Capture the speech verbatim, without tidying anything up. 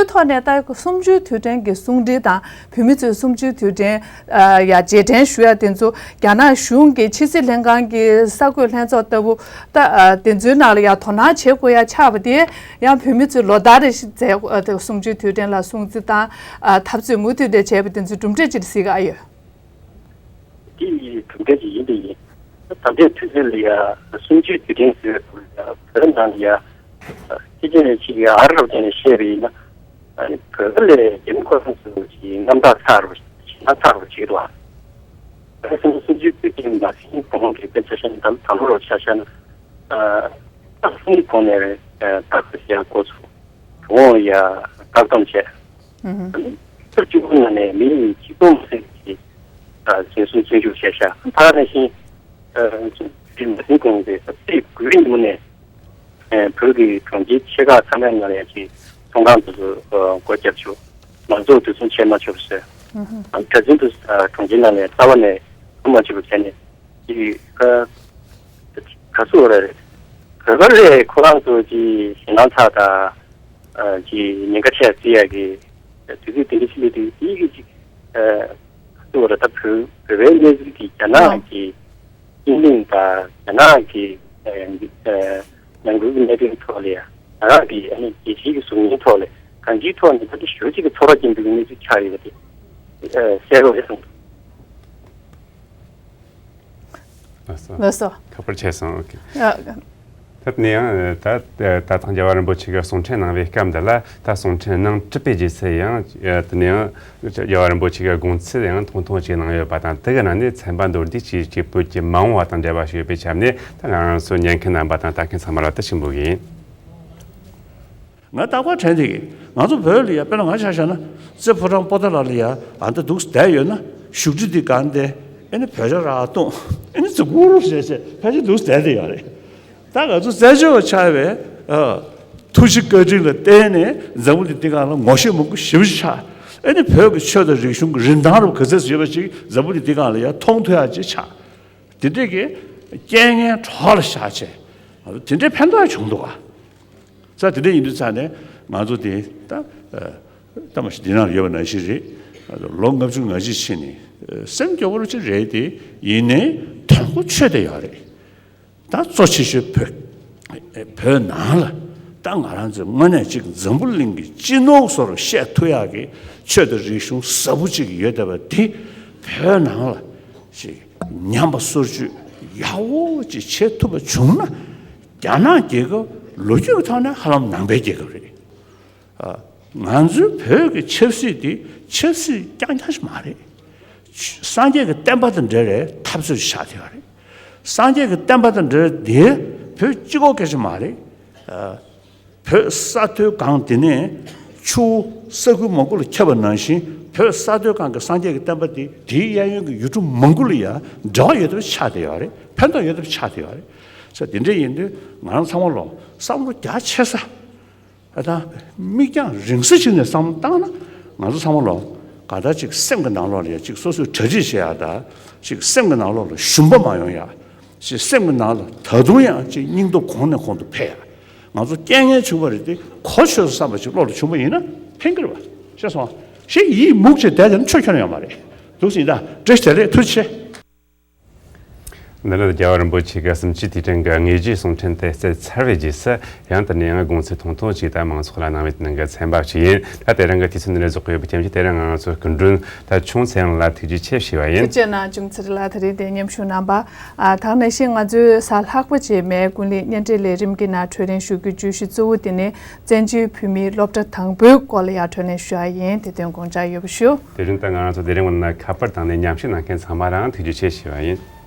ཐོག་ནས་ད་གསུམ་བཅུའི་དུས་དྲན་གྱི་གསུང་འཕྲིན་དང་བོད་མི་ཚོས་གསུམ་བཅུའི་དུས་དྲན་ཨ་ཡ་རྗེས་དྲན་ཞུ་ཡ་དེ་ཚོ་རྒྱ་ནག་གཞུང་གི་ཕྱི་སྲིད་ལྷན་ཁང་གི་གསར་འགོད་ལྷན་ཚོགས་ལྟ་བུ་ད་ཨ་དེ་ཚོའི་ནང་ལ་ཡ་དོ་སྣང་བྱེད་དགོས་ཡ་ཆགས་པ་དེ་ཡང་བོད་མི་ཚོས་ལོ་ལྟར་རེ་བཞིན་མཛད་ཨ་དེ་གསུམ་བཅུའི་དུས་དྲན་ལ་སྲུང་བརྩི་དང་ཨ་འཐབ་རྩོད་མུ་མཐུད་དེ་བྱས་པ་དེ་ཚོའི་གྲུབ་འབྲས་ཅིག་གཟིགས་ཨ་ཡོད། དེ་ཡི་གྲུབ་འབྲས་ཅིག་ཡིན་དེ་ཡིན། ད་ལྟའི་དུས་ཚོད་ལ་ཡ་གསུམ་བཅུའི་དུས་དྲན་ཟེར་བའི་སྐོར་ལ་ཡ་བོད་ནང་ལ་ཡ་ཅི་ཅི་ནས་ཅིག་ཡ་ཨ་རབ་ཅན་ནས་བཤད་པ་ཡིན་ན་ཨ་ནི་བོད་པ་ལས་རྒྱ་མི་ཁོ་རང་ཚོ་ཅིག་རྣམ་དག་ཚ་རུ་ཞེད་སྣང་ཚ་རུ་བྱེད་འདུག་ཨ། ད་གསུམ་བཅུའི་དུས་དྲན་མ་ཟིན་གོང་གི་དཔེ་ཆ་བཞག་ན་ད་ད་ལོ་རུ་ཆ་བཞག་ན་ཨ་ད་གསུམ་གོང་ནས་ད་ག་ཟེ་ཡ་འགོ་ཚུགས་འགྲོ་འོང་ཡ་བཀག་སྡོམ་བྱས། ཨུ་ཧུ། ཕྱོགས་གཅིག་པུ་ནང་ནས་མི་ཆིག་སྟོང་ཟིན་གྱི་འཛིན་བཟུང་བཙོན་འཇུག་བྱས་ཤག་ད་ག་ནང་བཞིན་ཨ་ཅིག་མ་ཟིན་གོང་གི་ཚེས་དགུའི་ཉིན་མོ་ནས་ཨ་བོད་ཀྱི་གྲོང་ཁྱེར་ཆེ་ཁག་ཚང་མའི་ནང་ལ་ཡང་ཅིག་ཚོང་ཁང་དེ་ཚོ་ཨ་སྒོ་བརྒྱབ་བཅུག་མང་ཚོགས་འདུ་འཛོམས་བྱེད་མ་ཆོག་པ་བཟོས། ཨུ་ཧུ། ཨ་གྲྭ་བཙུན་དེ་ཚོ་ཨ་གྲོང་ཁྱེར་ནང་ནས་རྩ་བ་ནས་ཐོན་མ་ཆོག་པ་བྱས་ནས། གི་ཀ་ག་སུ་རེད། བོད་པ་ལས་ཁོ་རང་ཚོ་གི་ཞེད་སྣང་ཚ་དང་ཨ་གི་ཉེན་ཁ་ཆེ་བརྩི་ཡ་གི་དུས་ཚོད་དེ་འདྲ་ཞིག་སླེབས་དུས་དེའི་གི་ཅིག་ཨ་ག་སུ་རེད། ད་བོད་བོད་པའི་གནས་ཚུལ་གི་རྒྱ་ནག་གི་དབྱིན་གླིང་དང་རྒྱ་ནག་གི་ཨ་ཨ་ནང་ཁུལ་གྱི་གནད་དོན་ཐོག་ལ་ཡ་རྒྱ་ནག་གི་ཨ་ནི་རྒྱལ་སྤྱིའི་གི་གཟུགས་བརྙན་ཐོག་ལ་གང་ཅིའི་ཐོག་ནས་ད་ལྟ་ཞེ་པོ་ཅིག་གི་ཚོར་བ་སྐྱེན་པའི་གནས་ཚུལ་ཆགས་ཡོད་པ་དེ་ཨ་གསལ་པོ་རེད་གསུངས་འདུག་ལགས་སོ། ལགས་སོ། ཁ་པར་ཆད་སོང་། ཨོ་ཁེ། ཨ། ད་དེ་ནས་ཡང་ད་ད་ཐེངས་རྒྱལ་བ་རིན་པོ་ཆེ་གིས་གསུང་འཕྲིན་གནང་བའི་སྐབས་འདི་ལ་ད་གསུང་འཕྲིན་གནང་གྲུབ་པའི་རྗེས་སུ་ཡང་དེ་ནས་ཡང་རྒྱལ་བ་རིན་པོ་ཆེ་གི་དགོངས་ཚུལ་ཡང་ཐུང་ཐུང་ཅིག་གནང་ཡོད་པ་དང་། དེ་གི་ནང་ནས་ཚན་པ་མདོར་བསྡུས་ཅིག་ཅིག་བོད་ཀྱི་མ་འོངས་པ་དང་འབྲེལ་བ་ཞིག་ཡོད་པའི་ཆ་ནས་ད་ང་རང་ཚོ་ཉན་མཁན་རྣམ་པ་དང་ལྟ་མཁན་ཚང་མ་ལ་དེ་ཞུ་འབོད་ཀྱི་ཡིན། ང་རྟག་པར་དྲན་བསྡད་ཀྱི། ང་ཚོ་བོད་ལ་ཡ་དཔེར་ན་ང་ཆ་བཞག་ན་རྩེ་ཕོ་བྲང་པོ་ཏཱ་ལ་ལ་ཡ་ཨ་འདི་འདུག་བསྡད་ཡོད་ན་བཞུགས་ཁྲི་འདི་སྒང་དེ་ཨེ་ནི་བོད་ཇ་རག་བཏུང་ཨེ་ནི་ཙི་གུ་རུ་ཟེར་ཟེར་ཕལ་ཆེར་འདུག་བསྡད་དེ་ཡོད་རེད། ད་ང་ཚོ་བཙན་བྱོལ་བ་ཆགས་པའི་ཨ་ཐུགས་རྗེ་བཀའ་དྲིན་ལ་བརྟེན་ནས་འཛམ་བུ་གླིང་འདི་སྒང་ལ་ངོ་ཤེས་མང་པོ་ཞེ་པོ་ཅིག་ཆགས། ཨེ་ནི་བོད་ཀྱི་ཆོས་དང་རིག་གཞུང་གི་རིན་ཐང་རུ་ག་ཚད་ཡོད་པ་ཅིག་འཛམ་བུ་གླིང་འདི་སྒང་ལ་ཡ་མཐོང་ཐུབ་ཡ་ཅིག་ཆགས། དེ་འདྲས་ཀྱི་རྐྱེན་ངན་གྲོགས་ལ་བཞག་བྱས་ང་ཚོ་དེ་འདྲའི་ཕན་ཐོགས་བྱུང་འདུག་ག་ས་དེ་འདྲ་ཡིན་དུས་ཙང་ནས་ང་ཚོ་དེ་ད་ཨ་ད་མ་གཞི་འདི་ནང་ཡོད་པ་ནང་བཞིན་རེད། ལོ་ལྔ་བཅུ་ང་གཅིག་ཕྱིན་ནས་ཨ་སེམས་སྐྱོ་པོ་ཅིག་རེད་དེ། ཡིན་ནའི་དོན་གོ་ཆོད་བསྡད་ཡོད་རེད། ད་གཙོ་ཆེ་ཤོས་བོད་བོད་ནང་ལ་ད་ང་རང་ཚོའི་དངོས་གནས་ཅིག་འཛམ་བུ་གླིང་གི་སྤྱི་ནོར་བཟོ་རུ་བཤད་ཐུབ་ཡག་གི་ཆོས་དང་རིག་གཞུང་ཟབ་པོ་ཅིག་ཡོད་བསྡད་པ་དེ་བོད་ནང་ལ་ཅིག་ཉམས་པ་སོར་ཆུད་ཡག་པོ་ཅིག་བྱེད་ཐུབ་པ་བྱུང་ན། རྒྱ་ནག་རྒྱལ་ཁབ་ལོ་རྒྱུས་ཀྱི་ཐོག་ནས་ཧ་ལམ་ནང་པའི་རྒྱལ་ཁབ་རེད། ཨ་ང་ཚོའི་བོད་ཀྱི་ཆབ་སྲིད་འདི་ཆབ་སྲིད་རྐྱང་རྐྱང་ཞིག་མ་རེད། སངས་རྒྱས་ཀྱི་བསྟན་པ་དང་འབྲེལ་བའི་འཐབ་རྩོད་ཆགས་བསྡད་ཡོད་རེད། སངས་རྒྱས་ཀྱི་བསྟན་པ་དང་འབྲེལ་བའི་འདིའི་བོད་གཅིག་པོ་སྐད་ཆ་མ་རེད། ཨ་བོད་ས་མཐོའི་སྒང་དེ་ནས་ཆུ་བོ་ས་ཁུལ་མང་པོ་ལ་ཁྱབ་པ་ནང་བཞིན། བོད་ས་མཐོའི་སྒང་གི་སངས་རྒྱས་ཀྱི་བསྟན་པ་དེ་དེའི་གཡས་གཡོན་གྱི་ཡུལ་གྲུ་མང་པོ་ལ་ཡང་འབྲེལ་བ་ཡོད་ཐབས་ཆགས་བསྡད་ཡོད་རེད། ཕན་ཐོགས་ཡོད་ཐབས་ཆགས་བསྡད་ཡོད་རེད། ས་དེ་འདྲ་ཡིན་དུས་ང་རང་ཚང་མ་ལོ་བསམ་བློ་རྒྱ་ཆེ་ས། ཨ་ད་མིག་རྒྱང་རིང་ས་ཞིག་ནས་བསམ་བློ་བཏང་ན། ང་ཚོ་ཚང་མ་ལོ་ག་ད་ཅིག་སེམས་ཀྱི་ནང་ལོགས་ལ་ཡ་ཅིག་སོ་སོས་གྲ་སྒྲིག་བྱེད་ཡ། ད་ཅིག་སེམས་ཀྱི་ནང་ལོགས་ལ་ཞུམ་པ་མ་ཡོང་ཡ། ཅིག་སེམས་ཀྱི་ནང་ལ་ད་དུང་ཡང་ཅིག་སྙིང་སྟོབས་གོང་ནས་གོང་དུ་འཕེལ་ཡ། ང་ཚོ་རྐྱེན་ངན་བྱུང་བ་རེད་དེ། གོ་ཆོད་སོང་བསམ་པ་ཅིག་བློ་ལ་བྱུང་བ་ཡིན་ན་ཕན་གྱི་རེད་པ། ཤེས་སོང་ཨ། ཞེ་ཡིད་མུག་བྱས་བསྡད་བསྡད་ན་ཆོས་ཁྱོན་ཡོད་མ་རེད། འདུག་སེ་ཡིན་ད། བཀྲ་ཤིས་བདེ་ལེགས། ཐུགས་རྗེ་ཆེ། འདི་ནི་རྒྱལ་བ་རིན་པོ་ཆེ་གི་གསུམ་བཅུའི་དུས་དྲན་གྱི་དངོས་གཞིའི་གསུང་འཕྲིན་དེ་སྩལ་ཚར་བའི་རྗེས་སུ། ཡང་དེ་ནས་ཡང་དགོངས་ཚུལ་ཐུང་ཐུང་ཅིག་ད་མང་ཚོགས་ལ་གནང་བའི་ནང་གི་ཚན་པ་ཞིག་ཡིན། ད་དེ་རིང་གི་དུས་ཚོད་འདི་ནས་རྫོགས་ཀྱི་ཡོད་པའི་རྐྱེན་གྱིས། དེ་རིང་ང་ཚོའི་སྐུ་མགྲོན་ད་ཆུང་ཚེ་རིང་ལ་ཐུགས་རྗེ་ཆེ་ཞུ་བ་ཡིན། ཐུགས་རྗེ་གནང་། ཆུང་ཚེ་རིང་ལགས་དེ་རིང་འདིར་མཉམ་ཞུགས་གནང་བ། ཨ་ད་ག་ནང་བཞིན་ང་ཚོའི་གཟའ་ལྷག་པ་རྗེས་མའི་ཀུན་གླེང་བརྙན་འཕྲིན་ལས་རིམ་གྱི་ནང་གྲོས་རིམ་ཞུ་རྒྱུའི་བརྗོད་གཞི་གཙོ་བོ་དེ་ནི་བཙན་བྱོལ་བོད་མིའི་སློབ་གྲྭ་དང་པོའི་སྐོར་ལ་ཡང་གྲོས་གླེང་ཞུ་ཡ་ཡིན། དེ་དོན་དགོངས་འཇགས་ཡོད་པ་ཞུ། དེ་རིང་ད་ང་རང་ཚོ་དེ་རིང་འོ་ན་ཁ་པར་བཏང་ནས་མཉམ་ཞུགས་གནང་མཁན་ཚང་མ་རང་ཐུགས་རྗེ་ཆེ་ཞུ་བ་ཡིན།